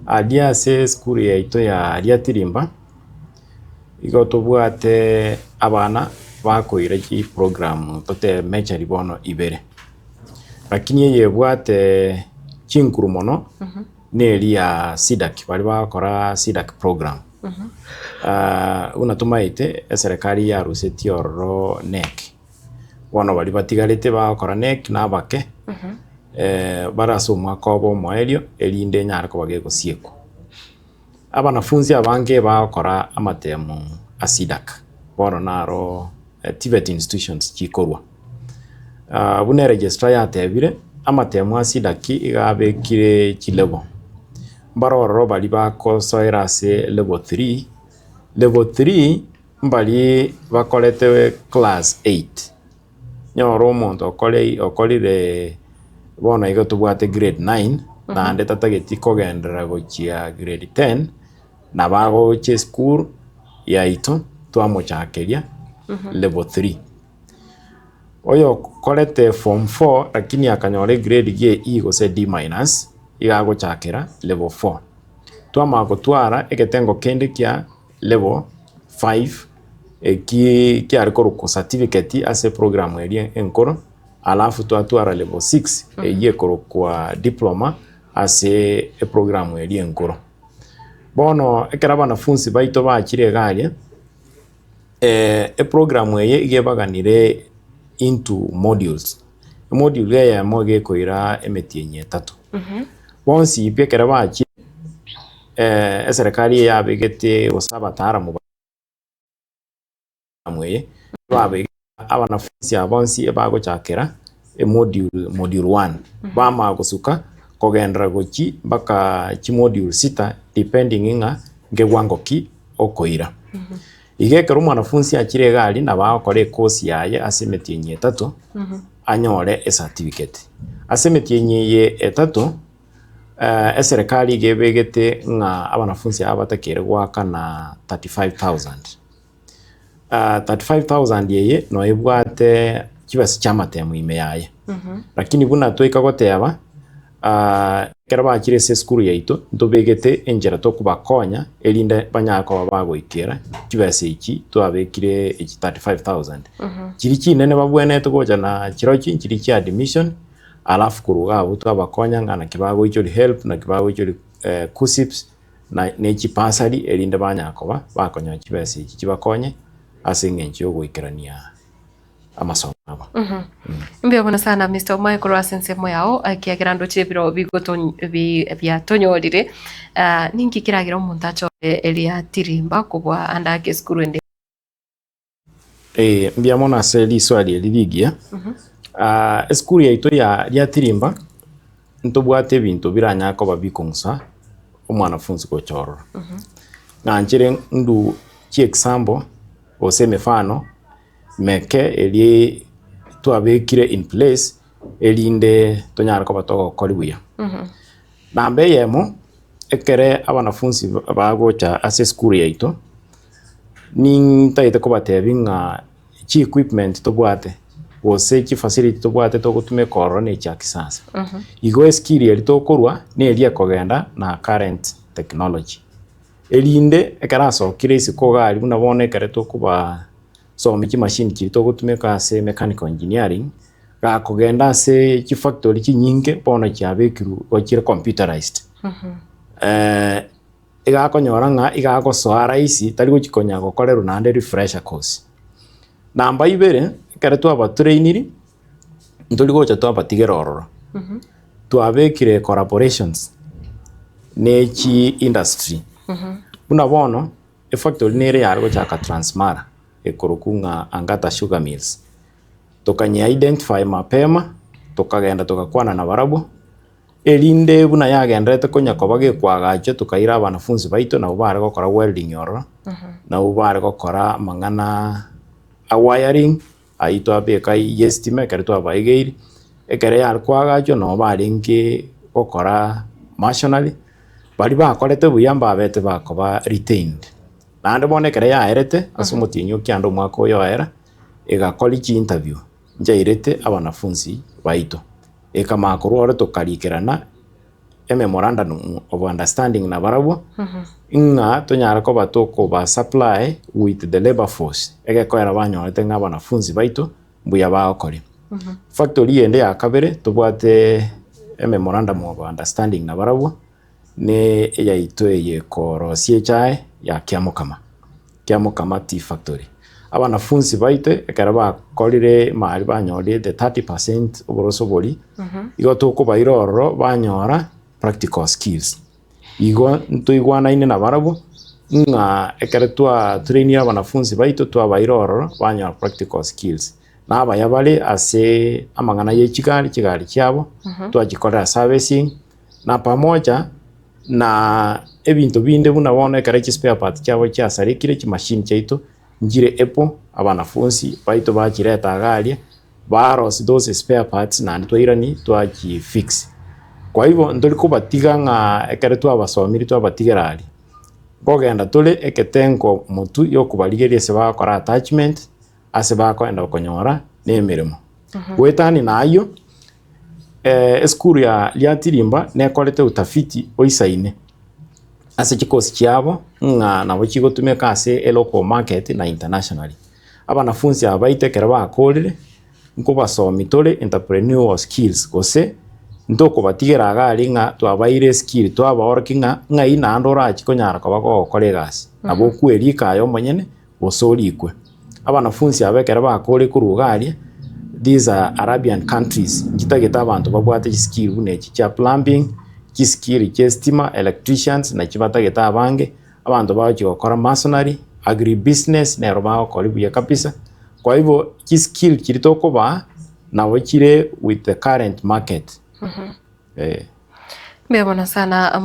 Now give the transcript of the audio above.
Aria ase esukuru yaito ya Riatirimba, igo tobwate abana bakoira chiprogram totebe mechari bono ibere. Lakini eye ebwate chinkuru mono neri ya CDACC, baria bagokora CDACC program. Buna tomaete eserekari yarusetie ororo KNEC, bono baria batigarete bagokora KNEC na abake, bare ase omwaka obo omoerio erinde enyare koba gegosiekwa. Abanafunzi abange bagokora amatemo a CDACC, bono naro TVET institutions chikorwa. Buna eregistrar yatebire, amatemo a CDACC iga abekire chilevel, mbare ororo baria bakosoera ase level three, level three mbaria bakorete class eight, nyora omonto okore okorire bono iga tobwate grade nine, naende tatageti kogenderera gochia grade ten, nabo agocha esukuru yaito twamochakeria level three. Oyokorete form four lakini akanyora egrade gie E gose D minus, iga agochakera level four. Twamanya gotwara egetengo kende kia level five, eki kiare korokwa certificate ase eprogram eria enkoro, alafu twatwara level six eyio ekorokwa diploma ase eprogram eria enkoro. Bono ekero abanafunsi baito bachire iga aria, eprogram eye iga ebaganire into modules, emodule eyemo iga ekoira emetienyi etato. Bonsi pi ekero bachire, eserekari eyabegete gose abataalamu ba eye, babegete abanafunsi aba bonsi ebagochakera emodule module one, bamanya gosuka kogenderera gochia mpaka chimodule sita depending ng'a nkewango ki okoira. Iga ekero omwanafunsi achire iga aria nabo agokora ekosi yaye ase emetienyi etato, anyore ecertificate. Ase emetienyi eye etato, eserekari iga ebegete ng'a abanafunsi aba batakeire goakana 35,000. 35,000 eye noyo ebwate chibesa chi'amatemo ime yaye. Lakini buna twaika goteba, ekero bachire ase esukuru yaito, ntobegete enchera tokobakonya erinde banyare koba bagoikera chibesa echi twabekire echi 35,000. Chiria chinene babwenerete gocha na chirochio nchiria chia admission, alafu korwa iga abwo twabakonya ng'a naki bagoichoria HELB, naki bagoichoria KUCCPS, na ne chibasari erinde banyare koba bakonyora chibesa echi chibakonye ase eng'encho y'ogoikerania amasomo abo. Mbuya mono sana Mister Omae korwa ase ensemo yao ekiagera ndoche ebiro bigoto bi biatonyorire ah, ninki keragere omonto achore eria tirimba kobua ande ake esukuru ende. Ee, mbuya mono ase riswali eri rigiya. Ah, esukuru yaito ya Riatirimba, ntobwate ebinto biranyare koba bikong'usa omwanafunzi gocha ororo. Nanchere ndu chiexample gose emefano meke eria twabekire in place erinde tonyare koba togokori buya. Namba eyemo, ekere abanafunsi bagocha ase esukuru yaito, nintagete kobatebia ng'a chi equipment tobwate, gose chifacility tobwate togotumeka ororo ne chia kisasa. Igo eskill eria tokorwa, neria ekogenda na current technology. Erinde ekero asokire isiko iga aria buna bono ekere tokobaa somia chimashini chiria togotumeka ase mechanical engineering, gakogenda ase chifactory chinyinge bono chiabekirwe igo chire computerized. Iga akonyora ng'a iga agosoa rahisi tari gochi konya gokorerwa naende refresher course. Namba ibere, ekero twabatrainiri, ntori gocha twabatigera ororo, twabekire collaborations ne chi industry, buna bono efactory nere yare gochaka Transmara ekorokwa ng'a Angata Sugar Mills. Tokanye identify mapema, tokagenda togakwana nabarabwo, erinde buna yagendererete konya koba gekoagachwa tokaira abanafunsi baito nabwo bare gokora welding ororo, nabwo bare gokora amang'ana a wiring, aywo twabeka ya estima ekero twabaegeire, ekero yare koagachwa nabo barenge gokora masonry, baria bakorete buya mbabete bakoba retained. Naende bono ekero yaerete ase omotienyi o kianda omwaka oyo oera, egakora chiinterview nchairete abanafunsi baito, ekamanya korwa ore tokarikerana. ememorandum of understanding nabarabwo, ng'a tonyare koba tokoba supply with the labour force, egekoera banyorete ng'a abanafunzi baito mbuya bagokoria. Factory ende ya kabere tobwate ememorandum of understanding nabarabwo, ne eyaito eye ekorosia echae ya Kiamokama, Kiamokama Tea Factory. Abanafunzi baito ekero bakorire mari banyorire the 30% oboroso boria, igo tokobaira ororo banyora practical skills. Igo ntoigwanaine nabarabwo ng'a ekero twa trainire abanafunzi baito twabaira ororo banyora practical skills. Na abaya bare ase amang'ana ye chigari, chigari chiabo, twachikorera servicing. Na pamoja na ebinto binde buna bono ekero chispare parts chiabo chiasarekire chimachine chiaito nchire able abanafunsi baito bachireta iga aria barosia those spare parts naende twairani twachifix. Kwa hivyo ntori kobatiga ng'a ekero twabasomirie twabatigera aria, nkogenda tore eketengo motwe ya okobarigeria ase bagokora attachment ase bakoenda konyora na emeremo. Goetania na ayio. Esukuru ya Riatirimba nekorete utafiti oisaine ase chikosi chiabo ng'a nabo chigotumeka ase elocal market na internationally. Abanafunsi aba baito ekero bakorire, nkobasomi tore entrepreneurial skills gose ntokobatigera iga aria ng'a twabaeire eskill twabaorokia ng'a ng'ai naende orachie konyara koba kogokora egasi. Nabo okwerika aye omonyene. gose orikwe. Abanafunsi aba ekero bakoorire korwa iga aria, these are Arabian countries, nchitagete abanto babwate chiskill buna echi chia plumbing, chiskill chia estima, electricians, nachi batagete abange, abanto bagochia gokora masonry, agribusiness nero bagokora buya kabisa. Kwa hivyo chiskill chiria tokobaa nabo chire with the current market, eh. Mbuya mono sana.